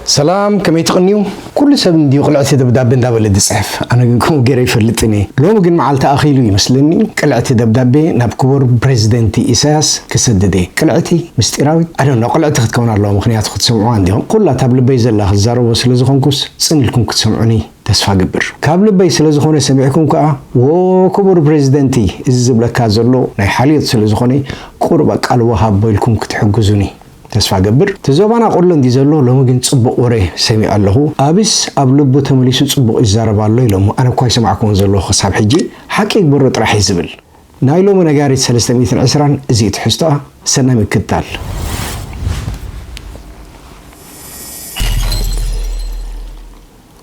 ሰላም፣ ከመይ ትቕንዩ? ኩሉ ሰብ እንድዩ ቅልዕቲ ደብዳቤ እንዳበለ ዝጽሕፍ፣ ኣነ ግን ከምኡ ገይረ ይፈልጥን እየ። ሎሚ ግን መዓልቲ ኣኺሉ ይመስለኒ፣ ቅልዕቲ ደብዳቤ ናብ ክቡር ፕሬዚደንቲ ኢሳያስ ክሰድድ እየ። ቅልዕቲ ምስጢራዊት፣ ኣደኖ ቅልዕቲ ክትከውን ኣለዋ፣ ምኽንያቱ ክትሰምዑዋ እንዲኹም። ኩላ ታብ ልበይ ዘላ ክዛረቦ ስለ ዝኾንኩስ፣ ጽን ኢልኩም ክትሰምዑኒ ተስፋ ገብር። ካብ ልበይ ስለ ዝኾነ ሰሚዕኩም ከኣ፣ "ዎ ክቡር ፕሬዚደንቲ፣ እዚ ዝብለካ ዘሎ ናይ ሓልዮት ስለ ዝኾነ፣ ቁሩብ ኣቃልቦ ሃቦ" ኢልኩም ክትሕግዙኒ ተስፋ ገብር። እቲ ዞባና ቆሎ እንዲ ዘሎ፣ ሎሚ ግን ጽቡቕ ወረ ሰሚዐ ኣለኹ። ኣብስ ኣብ ልቡ ተመሊሱ ጽቡቕ ይዛረብ ኣሎ ኢሎሞ። ኣነ እኳ ይሰማዕኩዎን ዘለኹ ክሳብ ሕጂ። ሓቂ ይግበሮ ጥራሕ እዩ ዝብል። ናይ ሎሚ ነጋሪት ሰለስተ ሚእትን ዕስራን እዚ እዩ ትሕዝቶኣ። ሰናይ ምክትታል።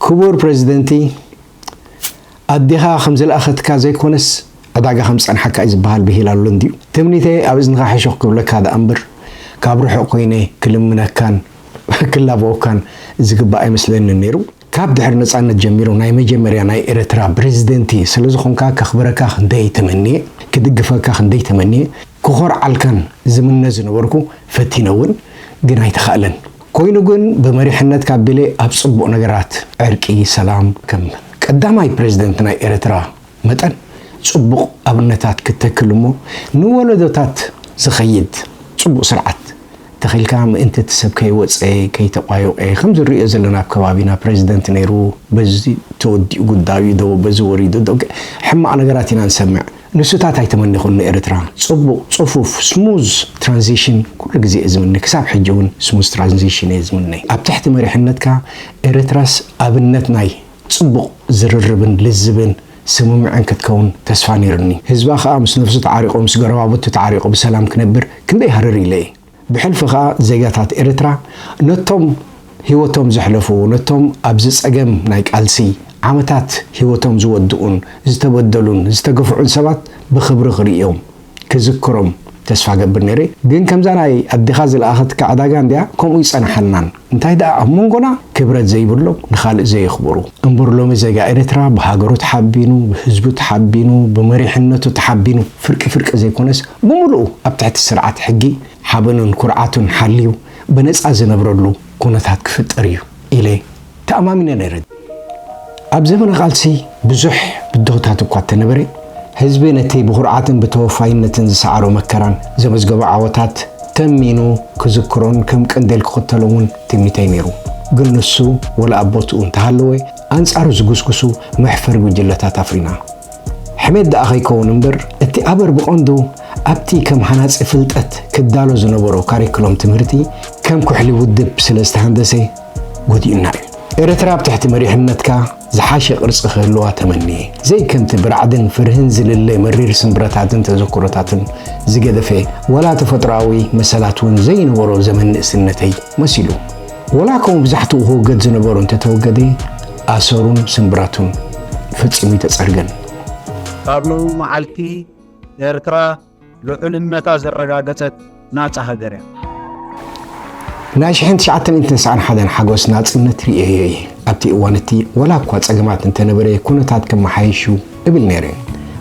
ክቡር ፕሬዚደንቲ፣ ኣዴኻ ከም ዝለኣኸትካ ዘይኮነስ፣ ዕዳጋ ከም ዝጸንሓካ እዩ ዝበሃል ብሂል ኣሎ እንድዩ። ትምኒተይ ኣብ እዝንኻ ሕሹኽ ክብለካ ደኣ እምበር፣ ካብ ርሑቕ ኮይነ ክልምነካን ክላበወካን ዝግባእ ኣይመስለንን ነይሩ። ካብ ድሕሪ ነጻነት ጀሚሩ ናይ መጀመርያ ናይ ኤርትራ ፕሬዚደንቲ ስለ ዝኾንካ፣ ከኽብረካ ክንደይ ተመንየ፣ ክድግፈካ ክንደይ ተመንየ፣ ክኾርዓልካን ዝምነ ዝነበርኩ ፈቲነ እውን፣ ግን ኣይተኻእለን። ኮይኑ ግን፣ ብመሪሕነትካ ኣቢለ ኣብ ጽቡቕ ነገራት፣ ዕርቂ፣ ሰላም፣ ከም ቀዳማይ ፕሬዚደንት ናይ ኤርትራ መጠን፣ ጽቡቕ ኣብነታት ክትተክል እሞ፣ ንወለዶታት ዝኸይድ ጽቡቕ ስርዓት ተኺልካ፣ ምእንቲ እቲ ሰብ ከይወጸ፣ ከይተቋየቐ፣ ከም ዝርእዮ ዘለና ኣብ ከባቢና ፕሬዚደንት ነይሩ፣ በዚ ተወዲኡ ጉዳዩ ዶ፣ በዚ ወሪዱ ዶ፣ ሕማቕ ነገራት ኢና ንሰምዕ። ንሱታት ኣይተመኒኹን ንኤርትራ። ጽቡቕ፣ ጽፉፍ፣ ስሙዝ ትራንዚሽን ኩሉ ግዜ እየ ዝምነ። ክሳብ ሕጂ እውን ስሙዝ ትራንዚሽን እየ ዝምነ። ኣብ ትሕቲ መሪሕነትካ ኤርትራስ ኣብነት ናይ ጽቡቕ ዝርርብን ልዝብን ስምምዕን ክትከውን ተስፋ ነይሩኒ። ህዝባ ከኣ ምስ ነፍሱ ተዓሪቑ፣ ምስ ጎረባብቱ ተዓሪቑ ብሰላም ክነብር ክንደይ ሃርር ኢለ እየ። ብሕልፊ ከኣ ዜጋታት ኤርትራ ነቶም ህይወቶም ዘሕለፉ፣ ነቶም ኣብዚ ጸገም ናይ ቃልሲ ዓመታት ህይወቶም ዝወድኡን ዝተበደሉን ዝተገፍዑን ሰባት ብኽብሪ ክርእዮም፣ ክዝክሮም ተስፋ ገብር ነይረ። ግን ከምዛ ናይ ኣዴኻ ዝለኣኸትካ ዕዳጋ እንድያ፣ ከምኡ ይጸንሓናን። እንታይ ደኣ ኣብ መንጎና ክብረት ዘይብሎም፣ ንኻልእ ዘየኽብሩ። እምበር ሎሚ ዜጋ ኤርትራ ብሃገሩ ተሓቢኑ፣ ብህዝቡ ተሓቢኑ፣ ብመሪሕነቱ ተሓቢኑ፣ ፍርቂ ፍርቂ ዘይኮነስ ብምሉኡ ኣብ ትሕቲ ስርዓት ሕጊ ሓበኑን ኩርዓቱን ሓልዩ ብነጻ ዝነብረሉ ኩነታት ክፍጠር እዩ ኢለ ተኣማሚነ ነይረ። ኣብ ዘመነ ቃልሲ ብዙሕ ብድሆታት እኳ እተነበረ፣ ህዝቢ ነቲ ብኹርዓትን ብተወፋይነትን ዝሰዓሮ መከራን ዘመዝገቦ ዓወታት ተሚኑ ክዝክሮን ከም ቀንዴል ክኽተሎን እውን ትምኒተይ ነይሩ። ግን ንሱ ወላ ኣብ ቦትኡ እንተሃለወ፣ ኣንጻሩ ዝጉስጉሱ መሕፈሪ ጉጅለታት ኣፍሪና። ሕሜት ደኣ ከይከውን እምበር፣ እቲ ኣበር ብቐንዱ ኣብቲ ከም ሃናጺ ፍልጠት ክዳሎ ዝነበሮ ካሪክሎም ትምህርቲ ከም ኩሕሊ ውድብ ስለ ዝተሃንደሰ ጎዲኡና እዩ። ኤርትራ ኣብ ትሕቲ መሪሕነትካ ዝሓሸ ቅርጺ ክህልዋ ተመንየ። ዘይከምቲ ብራዕድን ፍርህን ዝልለ መሪር ስምብረታትን ተዘክሮታትን ዝገደፈ፣ ዋላ ተፈጥሮኣዊ መሰላት እውን ዘይነበሮ ዘመን ንእስነተይ መሲሉ። ወላ ከምኡ ብዛሕትኡ ክውገድ ዝነበሮ እንተተወገደ፣ ኣሰሩን ስምብራቱን ፈጺሙ ኣይተጸርገን። ካብ ሎሚ መዓልቲ ኤርትራ ልዑልነታ ዘረጋገጸት ናጻ ሃገር እያ። ናይ ሽሕን ትሽዓተ ሚእትን ተስዓን ሓደን ሓጎስ ናጽነት ርእየዮ እየ። ኣብቲ እዋን እቲ፣ ወላ እኳ ጸገማት እንተነበረ፣ ኩነታት ከመሓይሽ እዩ እብል ነይረ።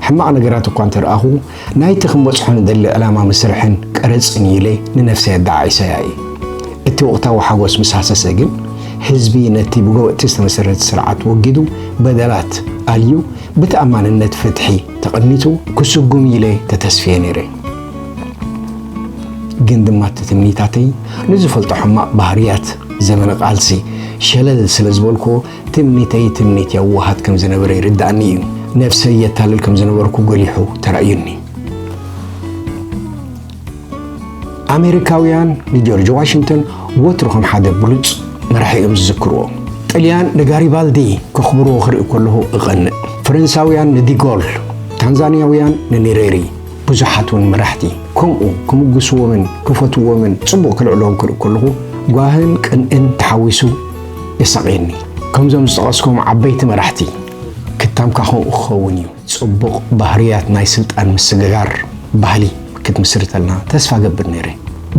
ሕማቕ ነገራት እኳ እንተረኣኹ፣ ናይቲ ክንበጽሖ ንደሊ ዕላማ መስርሕን ቀረጽን እዩ ኢለ ንነፍሰይ ኣደዓዒሰያ እየ። እቲ ወቕታዊ ሓጎስ ምስ ሃሰሰ ግን፣ ህዝቢ ነቲ ብጎበጥቲ ዝተመሰረተ ስርዓት ወጊዱ፣ በደላት ኣልዩ፣ ብተኣማንነት ፍትሒ ተቐኒቱ ክስጉም ኢለ ተተስፍየ ነይረ። ግን ድማ እቲ ትምኒታተይ ንዝፈልጦ ሕማቕ ባህርያት ዘመነ ቃልሲ ሸለል ስለ ዝበልኩዎ፣ ትምኒተይ ትምኒት የዋሃት ከም ዝነበረ ይርድኣኒ እዩ። ነፍሰይ የታልል ከም ዝነበርኩ ጎሊሑ ተራእዩኒ። ኣሜሪካውያን ንጆርጅ ዋሽንግተን ወትሩ ከም ሓደ ብሉጽ መራሒ እዮም ዝዝክርዎ። ጥልያን ንጋሪባልዲ ከኽብርዎ ክርኢ ከለኹ እቐንእ። ፈረንሳውያን ንዲጎል፣ ታንዛንያውያን ንኒሬሪ፣ ብዙሓት እውን መራሕቲ ከምኡ ክምጉስዎምን ክፈትዎምን ጽቡቕ ክልዕልዎም ክርኢ ከለኹ ጓህን ቅንእን ተሓዊሱ የሳቕየኒ። ከምዞም ዝጠቐስኩም ዓበይቲ መራሕቲ ክታምካ ከምኡ ክኸውን እዩ። ጽቡቕ ባህርያት ናይ ስልጣን ምስግጋር ባህሊ ክትምስርተልና ተስፋ ገብር ነይረ።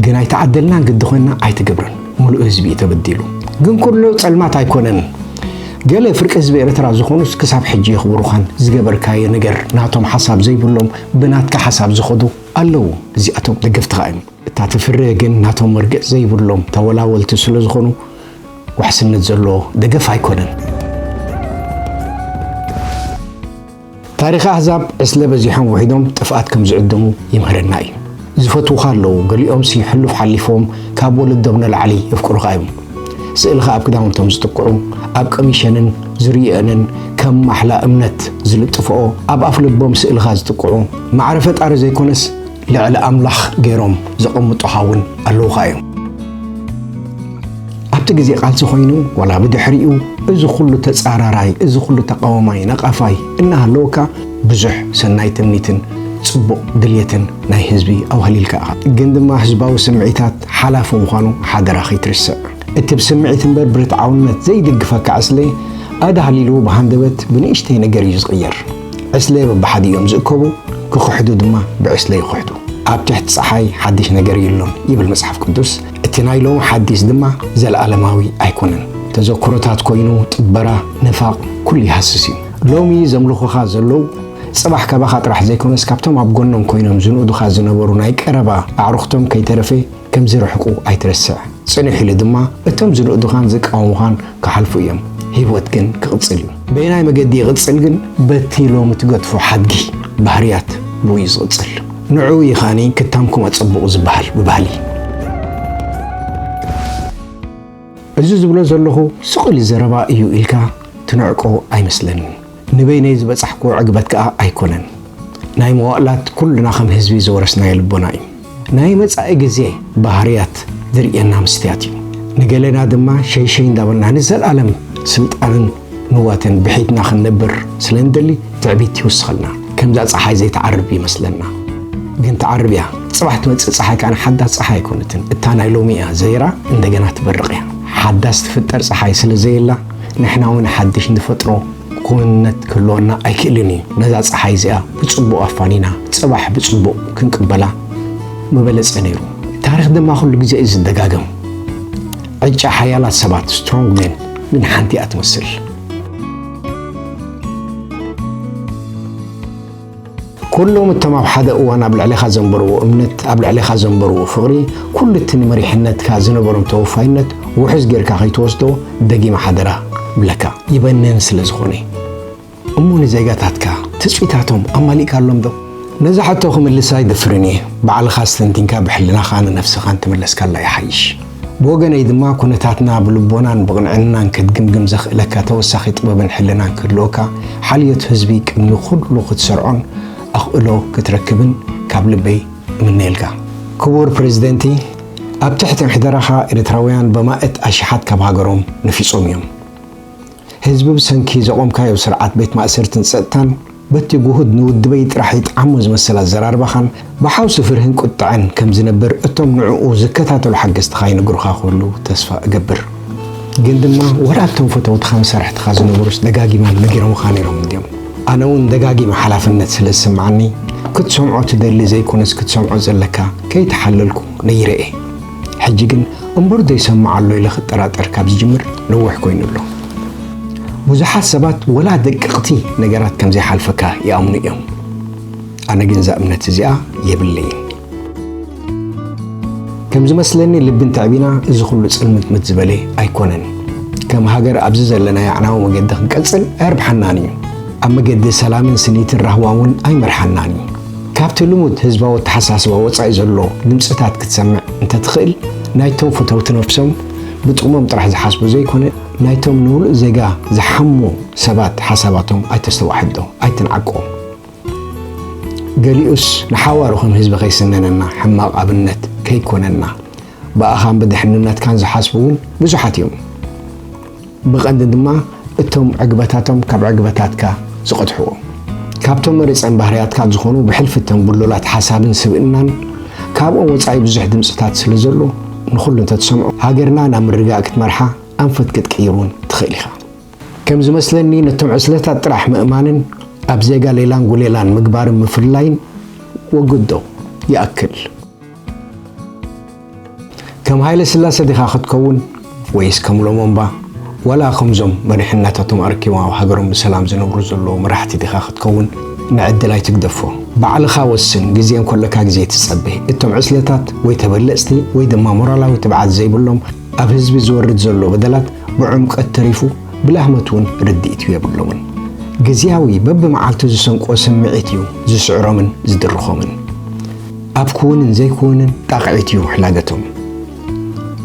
ግን ኣይተዓደልናን ግዲ ኮይንና ኣይትገብርን። ምሉእ ህዝቢ እዩ ተበዲሉ። ግን ኩሉ ጸልማት ኣይኮነን። ገለ ፍርቂ ህዝቢ ኤርትራ ዝኾኑስ ክሳብ ሕጂ የኽብሩኻን ዝገበርካዮ ነገር ናቶም ሓሳብ ዘይብሎም ብናትካ ሓሳብ ዝኸዱ ኣለዉ። እዚኣቶም ደገፍትኻ እዮም። እታ ትፍረ ግን ናቶም መርግእ ዘይብሎም ተወላወልቲ ስለ ዝኾኑ ዋሕስነት ዘለዎ ደገፍ ኣይኮነን። ታሪኽ ኣህዛብ ዕስለ በዚሖም ውሒዶም ጥፍኣት ከም ዝዕድሙ ይምህረና እዩ። ዝፈትዉኻ ኣለዉ፣ ገሊኦምሲ ሕሉፍ ሓሊፎም ካብ ወለዶም ንላዕሊ የፍቅሩኻ እዮም። ስእልኻ ኣብ ክዳውንቶም ዝጥቅዑ፣ ኣብ ቀሚሸንን ዝርየአንን ከም ማሕላ እምነት ዝልጥፍኦ፣ ኣብ ኣፍ ልቦም ስእልኻ ዝጥቅዑ፣ ማዕረ ፈጣሪ ዘይኮነስ ልዕሊ ኣምላኽ ገይሮም ዘቐምጡኻ እውን ኣለዉኻ እዮም። ኣብቲ ግዜ ቃልሲ ኮይኑ ዋላ ብድሕሪኡ፣ እዚ ኩሉ ተጻራራይ፣ እዚ ኩሉ ተቃዋማይ፣ ነቃፋይ እናሃለወካ፣ ብዙሕ ሰናይ ትምኒትን ጽቡቕ ድልየትን ናይ ህዝቢ ኣውሃሊልካ ኢኻ። ግን ድማ ህዝባዊ ስምዒታት ሓላፊ ምዃኑ ሓደራ ከይትርስዕ። እቲ ብስምዒት እምበር ብርትዓውነት ዘይድግፈካ ዕስለ ኣዳህሊሉ ብሃንደበት ብንእሽተይ ነገር እዩ ዝቕየር። ዕስለ በብሓደ እዮም ዝእከቡ፣ ክኽሕዱ ድማ ብዕስለ ይኽሕዱ። ኣብ ትሕቲ ጸሓይ ሓድሽ ነገር የሎን ይብል መጽሓፍ ቅዱስ። እቲ ናይ ሎሚ ሓዲስ ድማ ዘለኣለማዊ ኣይኮነን። ተዘክሮታት ኮይኑ ጥበራ፣ ንፋቕ፣ ኩሉ ይሃስስ እዩ። ሎሚ ዘምልኹኻ ዘለዉ ጽባሕ ካባኻ ጥራሕ ዘይኮነስ ካብቶም ኣብ ጎኖም ኮይኖም ዝንእዱኻ ዝነበሩ ናይ ቀረባ ኣዕሩኽቶም ከይተረፈ ከም ዝርሕቁ ኣይትረስዕ። ጽንሕ ኢሉ ድማ እቶም ዝንእዱኻን ዝቃወሙኻን ክሓልፉ እዮም። ህይወት ግን ክቕጽል እዩ። በየናይ መገዲ ይቕጽል ግን? በቲ ሎሚ ትገድፎ ሓድጊ ባህርያት ብኡ እዩ ዝቕጽል። ንዕኡ እዩ ኸኣኒ ክታምኩም ኣጸብቑ ዝበሃል ብባህሊ። እዚ ዝብሎ ዘለኹ ስቕ ኢሉ ዘረባ እዩ ኢልካ ትንዕቆ ኣይመስለንን። ንበይነይ ዝበጻሕኩዎ ዕግበት ከኣ ኣይኮነን። ናይ መዋእላት ኩልና ከም ህዝቢ ዝወረስናዮ ልቦና እዩ። ናይ መጻኢ ግዜ ባህርያት ዝርእየና መስትያት እዩ። ንገለና ድማ ሸይሸይ እንዳበልና ንዘለኣለም ስልጣንን ንዋትን ብሒትና ክንነብር ስለ እንደሊ ትዕቢት ይውስኸልና። ከምዛ ጸሓይ ዘይትዓርብ ይመስለና። ግን ትዓርብ እያ። ጽባሕ ትመጽእ ጸሓይ ከኣ ሓዳስ ጸሓይ ኣይኮነትን። እታ ናይ ሎሚ እያ ዘይራ እንደገና ትበርቕ እያ። ሓዳስ ትፍጠር ጸሓይ ስለ ዘየላ ንሕና እውን ሓድሽ ንፈጥሮ ክውንነት ክህልወና ኣይክእልን እዩ። ነዛ ጸሓይ እዚኣ ብጽቡቕ ኣፋኒና፣ ጽባሕ ብጽቡቕ ክንቅበላ ምበለጸ ነይሩ። ታሪኽ ድማ ኩሉ ግዜ እዩ ዝደጋገም። ዕጫ ሓያላት ሰባት፣ ስትሮንግ ሜን፣ ግን ሓንቲ እያ ትመስል። ኩሎም እቶም ኣብ ሓደ እዋን ኣብ ልዕሌኻ ዘንበርዎ እምነት፣ ኣብ ልዕሌኻ ዘንበርዎ ፍቕሪ፣ ኩሉ እቲ ንመሪሕነትካ ዝነበሮም ተወፋይነት ውሑስ ጌርካ ከይትወስዶ ደጊመ ሓደራ እብለካ። ይበንን ስለ ዝኾነ። እሞ ንዜጋታትካ ትጽቢታቶም ኣማሊእካሎም ዶ? ነዛ ሕቶ ክምልሳ ኣይደፍርን እየ። ባዕልኻ ኣስተንቲንካ ብሕልናኻ ንነፍስኻ እንተመለስካላ ይሓይሽ። ብወገነይ ድማ ኩነታትና ብልቦናን ብቕንዕናን ክትግምግም ዘኽእለካ ተወሳኺ ጥበብን ሕልናን ክህልወካ፣ ሓልዮት ህዝቢ ቅድሚ ኩሉ ክትሰርዖን ኣኽእሎ ክትረክብን ካብ ልበይ እምነየልካ። ክቡር ፕሬዝደንቲ፣ ኣብ ትሕቲ ምሕደራኻ ኤርትራውያን በማእት ኣሽሓት ካብ ሃገሮም ነፊጾም እዮም። ህዝቢ ብሰንኪ ዘቖምካዮ ስርዓት ቤት ማእሰርትን ጸጥታን፣ በቲ ጉሁድ ንውድበይ ጥራሕ ይጥዓሞ ዝመሰል ኣዘራርባኻን ብሓውሲ ፍርህን ቁጥዐን ከም ዝነብር እቶም ንዕኡ ዝከታተሉ ሓገዝትኻ ይነግሩኻ ክህልዉ ተስፋ እገብር። ግን ድማ ወላ እቶም ፈተውትኻን መሳርሕትኻ ዝነበሩስ ደጋጊሞም ነጊሮምኻ ነይሮም እንድዮም። ኣነ እውን ደጋጊመ ሓላፍነት ስለ ዝስምዓኒ ክትሰምዖ ትደሊ ዘይኮነስ ክትሰምዖ ዘለካ ከይተሓለልኩ ነይረ እየ። ሕጂ ግን እምበር ዘይሰምዕ ኣሎ ኢለ ክጠራጠር ካብ ዝጅምር ነዊሕ ኮይኑ ኣሎ። ብዙሓት ሰባት ወላ ደቀቕቲ ነገራት ከም ዘይሓልፈካ ይኣምኑ እዮም። ኣነ ግን እዛ እምነት እዚኣ የብለይን። ከም ዝመስለኒ ልቢ እንተዕቢና እዚ ኩሉ ጽልምትምት ዝበለ ኣይኮነን። ከም ሃገር ኣብዚ ዘለናዮ ኣዕናዊ መገዲ ክንቀጽል ኣየርብሓናን እዩ። ኣብ መገዲ ሰላምን ስኒትን ራህዋን እውን ኣይመርሓናን እዩ። ካብቲ ልሙድ ህዝባዊ ኣተሓሳስባ ወጻኢ ዘሎ ድምጽታት ክትሰምዕ እንተትኽእል፣ ናይቶም ፈተውቲ ነብሶም ብጥቕሞም ጥራሕ ዝሓስቡ ዘይኮነ፣ ናይቶም ንምሉእ ዜጋ ዝሓሙ ሰባት ሓሳባቶም ኣይተስተዋሕዶ፣ ኣይትንዓቆ። ገሊኡስ ንሓዋሩ ከም ህዝቢ ከይስነነና፣ ሕማቕ ኣብነት ከይኮነና፣ ብኣኻን ብድሕንነትካን ዝሓስቡ እውን ብዙሓት እዮም። ብቐንዱ ድማ እቶም ዕግበታቶም ካብ ዕግበታትካ ዝቐድሕዎ። ካብቶም መሪጸን ባህርያትካ ዝኾኑ ብሕልፊ እቶም ብሉላት ሓሳብን ስብእናን፣ ካብኦም ወጻኢ ብዙሕ ድምጽታት ስለ ዘሎ፣ ንኹሉ እንተትሰምዖ፣ ሃገርና ናብ ምርግጋእ ክትመርሓ ኣንፈት ክትቅይር እውን ትኽእል ኢኻ። ከም ዝመስለኒ ነቶም ዕስለታት ጥራሕ ምእማንን ኣብ ዜጋ ሌላን ጉሌላን ምግባርን ምፍላይን ወግዶ ይኣክል። ከም ሃይለ ስላሰ ዲኻ ክትከውን ወይስ ከም ሎሞምባ ዋላ ከምዞም መሪሕነታቶም ኣረኪቦም ኣብ ሃገሮም ብሰላም ዝነብሩ ዘለዉ መራሕቲ ዲኻ ክትከውን ንዕድል ኣይትግደፎ። ባዕልኻ ወስን፣ ግዜ እንከለካ ግዜ ኣይትጸበ። እቶም ዕስለታት ወይ ተበለጽቲ ወይ ድማ ሞራላዊ ትብዓት ዘይብሎም ኣብ ህዝቢ ዝወርድ ዘሎ በደላት ብዕምቀት ተሪፉ ብላህመት እውን ርድኢት የብሎምን። ግዝያዊ በብመዓልቱ ዝሰንቆ ስምዒት እዩ ዝስዕሮምን ዝድርኾምን። ኣብ ክውንን ዘይክውንን ጣቕዒት እዩ ሕላገቶም።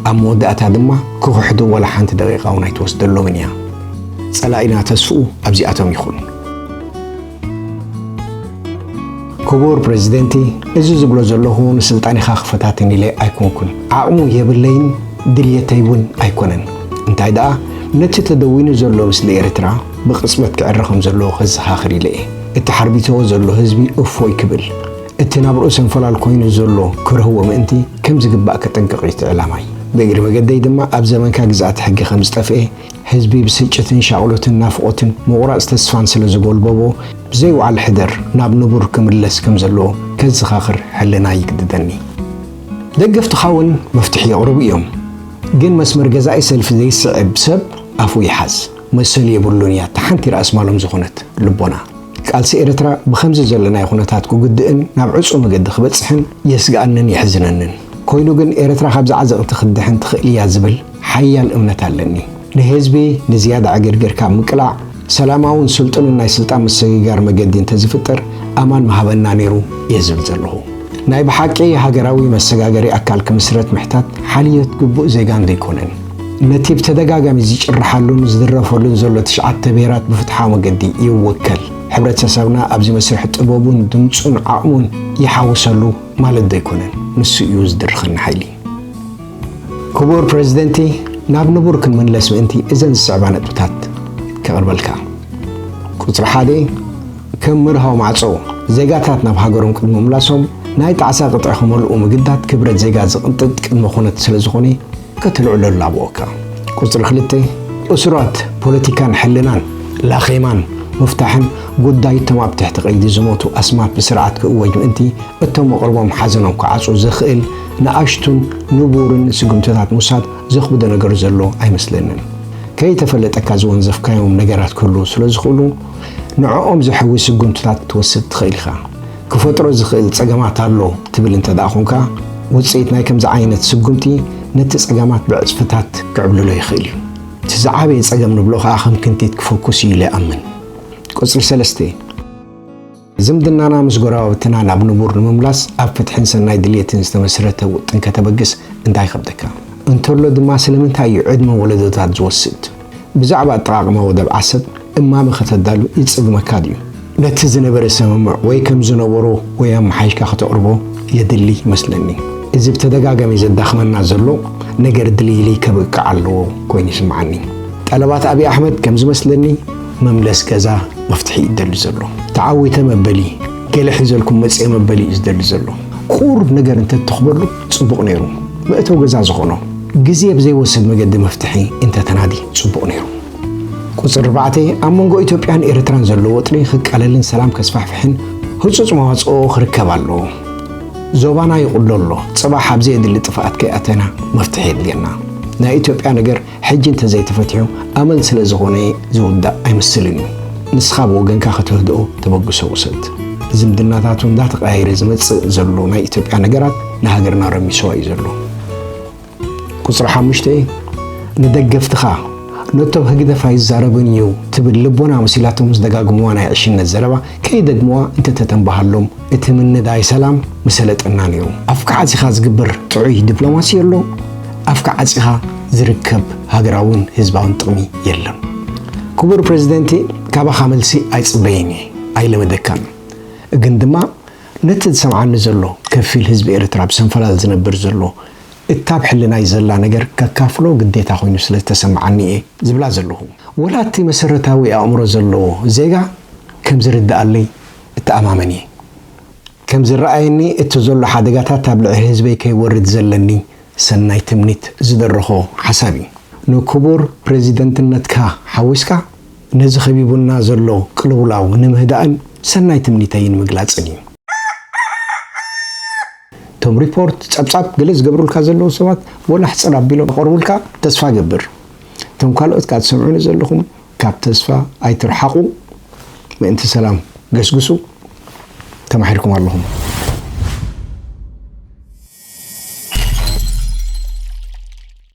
ኣብ መወዳእታ ድማ ክኽሕዱ ዋላ ሓንቲ ደቂቓ እውን ኣይትወስደሎምን እያ። ጸላኢና ተስፍኡ ኣብዚኣቶም ይኹን። ክቡር ፕረዚደንቲ፣ እዚ ዝብሎ ዘለኹ ንስልጣንኻ ክፈታትን ኢለ ኣይኮንኩን። ዓቕሙ የብለይን ድልየተይ እውን ኣይኮነን። እንታይ ደኣ፣ ነቲ ተደዊኑ ዘሎ ምስሊ ኤርትራ ብቕጽበት ክዕረ ከም ዘለዎ ከዘኻኽር ኢለ እየ። እቲ ሓርቢትዎ ዘሎ ህዝቢ እፎይ ክብል፣ እቲ ናብርኡ ሰንፈላል ኮይኑ ዘሎ ክረህዎ ምእንቲ ከም ዝግባእ ከጠንቅቕ እዩ እቲ ዕላማይ። ብእግሪ መገደይ ድማ ኣብ ዘመንካ ግዝኣተ ሕጊ ከም ዝጠፍኤ፣ ህዝቢ ብስጭትን ሻቕሎትን ናፍቖትን ምቑራጽ ተስፋን ስለ ዝጎልበቦ፣ ብዘይወዓል ሕደር ናብ ንቡር ክምለስ ከም ዘለዎ ከዘኻኽር ሕልና ይግድደኒ። ደገፍትኻ እውን መፍትሒ የቕርቡ እዮም። ግን መስመር ገዛኢ ሰልፊ ዘይስዕብ ሰብ ኣፉ ይሓዝ። መሰል የብሉን እያ እታ ሓንቲ ራእሲ ማሎም ዝኾነት ልቦና። ቃልሲ ኤርትራ ብኸምዚ ዘለናዮ ኩነታት ክጉድእን ናብ ዕጹው መገዲ ክበጽሕን የስግኣንን የሕዝነንን። ኮይኑ ግን ኤርትራ ካብዚ ዓዘቕቲ ክትድሕን ትኽእል እያ ዝብል ሓያል እምነት ኣለኒ። ንህዝቢ ንዝያዳ ዕግርግር ካብ ምቅላዕ፣ ሰላማውን ስልጡንን ናይ ስልጣን ምስግጋር መገዲ እንተዝፍጠር ኣማን ምሃበና ነይሩ እየ ዝብል ዘለኹ። ናይ ብሓቂ ሃገራዊ መሰጋገሪ ኣካል ክምስረት ምሕታት ሓልዮት ግቡእ ዜጋን ዘይኮነን። ነቲ ብተደጋጋሚ ዝጭርሓሉን ዝድረፈሉን ዘሎ ትሽዓተ ብሄራት ብፍትሓዊ መገዲ ይወከል። ሕብረተሰብና ኣብዚ መስርሕ ጥበቡን ድምጹን ዓቕሙን ይሓውሰሉ ማለት ዶ ኣይኮነን? ንሱ እዩ ዝድርኸና ሓይሊ። ክቡር ፕረዚደንቲ፣ ናብ ንቡር ክንምለስ ምእንቲ እዘን ዝስዕባ ነጥብታት ከቕርበልካ። ቁጽሪ ሓደ፣ ከም መርሃዊ ማዕጾ፣ ዜጋታት ናብ ሃገሮም ቅድሚ ምምላሶም ናይ ጣዕሳ ቅጥዒ ክመልኡ ምግዳድ ክብረት ዜጋ ዝቕንጥጥ ቅድመ ኩነት ስለ ዝኾነ፣ ከተልዕለሉ ኣብኦካ። ቁጽሪ ክልተ፣ እሱራት ፖለቲካን ሕልናን ላኼማን ምፍታሕን ጉዳይ እቶም ኣብ ትሕቲ ቀይዲ ዝሞቱ ኣስማት ብስርዓት ክእወጅ ምእንቲ፣ እቶም መቕርቦም ሓዘኖም ክዓጹ ዘኽእል ንኣሽቱን ንቡርን ስጉምትታት ምውሳድ ዘኽብዶ ነገር ዘሎ ኣይመስለንን። ከይተፈለጠካ ዝወንዘፍካዮም ነገራት ክህልዉ ስለ ዝኽእሉ፣ ንዕኦም ዘሕዊ ስጉምትታት ክትወስድ ትኽእል ኢኻ። ክፈጥሮ ዝኽእል ጸገማት ኣሎ ትብል እንተ ደኣ ኾንካ፣ ውጽኢት ናይ ከምዚ ዓይነት ስጉምቲ ነቲ ጸገማት ብዕጽፍታት ክዕብልሎ ይኽእል እዩ። እቲ ዝዓበየ ጸገም ንብሎ ኸኣ ከም ክንቲት ክፈኩስ እዩ ኢለ እኣምን። ቁጽሪ ሰለስተ፣ ዝምድናና ምስ ጎረባብትና ናብ ንቡር ንምምላስ ኣብ ፍትሕን ሰናይ ድልየትን ዝተመስረተ ውጥን ከተበግስ እንታይ ይኸብደካ? እንተሎ ድማ ስለምንታይ እዩ ዕድመ ወለዶታት ዝወስድ? ብዛዕባ ኣጠቓቕማ ወደብ ዓሰብ እማመ ከተዳሉ ይጽግመካ ድዩ? ነቲ ዝነበረ ስምምዕ ወይ ከም ዝነበሮ ወይ ኣመሓይሽካ ከተቕርቦ የድሊ ይመስለኒ። እዚ ብተደጋጋሚ ዘዳኽመና ዘሎ ነገር ድልይልይ ከብቅዕ ኣለዎ ኮይኑ ይስምዓኒ። ጠለባት ኣብይ ኣሕመድ ከም ዝመስለኒ መምለስ ገዛ መፍትሒ እዩ ዝደሊ ዘሎ። ተዓዊተ መበሊ፣ ገለ ሒዘልኩም መጽየ መበሊ እዩ ዝደሊ ዘሎ። ቁሩብ ነገር እንተትኽበሉ ጽቡቕ ነይሩ። መእተዊ ገዛ ዝኾኖ ግዜ ብዘይወስድ መገዲ መፍትሒ እንተተናዲ ጽቡቕ ነይሩ። ቁጽሪ ኣርባዕተ፣ ኣብ መንጎ ኢትዮጵያን ኤርትራን ዘሎ ወጥሪ ክቃለልን ሰላም ከስፋሕፍሕን ህጹጽ መዋጽኦ ክርከብ ኣለዎ። ዞባና ይቕሎ ኣሎ። ጽባሕ ኣብ ዘየድሊ ጥፍኣት ከይኣተና መፍትሒ የድልየና። ናይ ኢትዮጵያ ነገር ሕጂ እንተዘይተፈቲሑ ኣመል ስለ ዝኾነ ዝውዳእ ኣይመስልን እዩ። ንስኻ ብወገንካ ከተህድኦ ተበግሶ ውሰድ። ዝምድናታቱ እንዳተቐያየረ ዝመጽእ ዘሎ ናይ ኢትዮጵያ ነገራት ንሃገርና ረሚስዋ እዩ ዘሎ። ቁጽሪ ሓሙሽተ፣ ንደገፍትኻ ነቶም ህግደፍ ኣይዛረብን እዩ ትብል ልቦና መሲላቶም ዝደጋግምዋ ናይ ዕሽነት ዘረባ ከይደግምዋ እንተተተንባሃሎም እቲ ምንዳይ ሰላም ምሰለጠና ነይሩ። ኣፍካ ዓጺኻ ዝግበር ጥዑይ ዲፕሎማሲ ኣሎ፣ ኣፍካ ዓጺኻ ዝርከብ ሃገራውን ህዝባውን ጥቕሚ የለን። ክቡር ፕረዚደንቲ፣ ካባኻ መልሲ ኣይጽበይን እየ፣ ኣይለመደካን። ግን ድማ ነቲ ዝሰምዓኒ ዘሎ ከፊል ህዝቢ ኤርትራ ብሰንፈላል ዝነብር ዘሎ እታ ኣብ ሕልናይ ዘላ ነገር ከካፍሎ ግዴታ ኮይኑ ስለ ዝተሰምዓኒ እየ ዝብላ ዘለኹ። ወላ እቲ መሰረታዊ ኣእምሮ ዘለዎ ዜጋ ከም ዝርድኣለይ እተኣማመን እየ። ከም ዝረኣየኒ እቲ ዘሎ ሓደጋታት ኣብ ልዕሊ ህዝበይ ከይወርድ ዘለኒ ሰናይ ትምኒት ዝደረኾ ሓሳብ እዩ። ንክቡር ፕረዚደንትነትካ ሓዊስካ ነዚ ከቢቡና ዘሎ ቅልውላው ንምህዳእን ሰናይ ትምኒተይ ንምግላጽን እዩ። እቶም ሪፖርት ጸብጻብ ገለ ዝገብሩልካ ዘለዉ ሰባት ወላ ሕጽር ኣቢሎም ክቐርቡልካ ተስፋ እገብር። እቶም ካልኦት ከኣ ትሰምዑኒ ዘለኹም ካብ ተስፋ ኣይትርሓቑ። ምእንቲ ሰላም ገስግሱ። ተማሒርኩም ኣለኹም።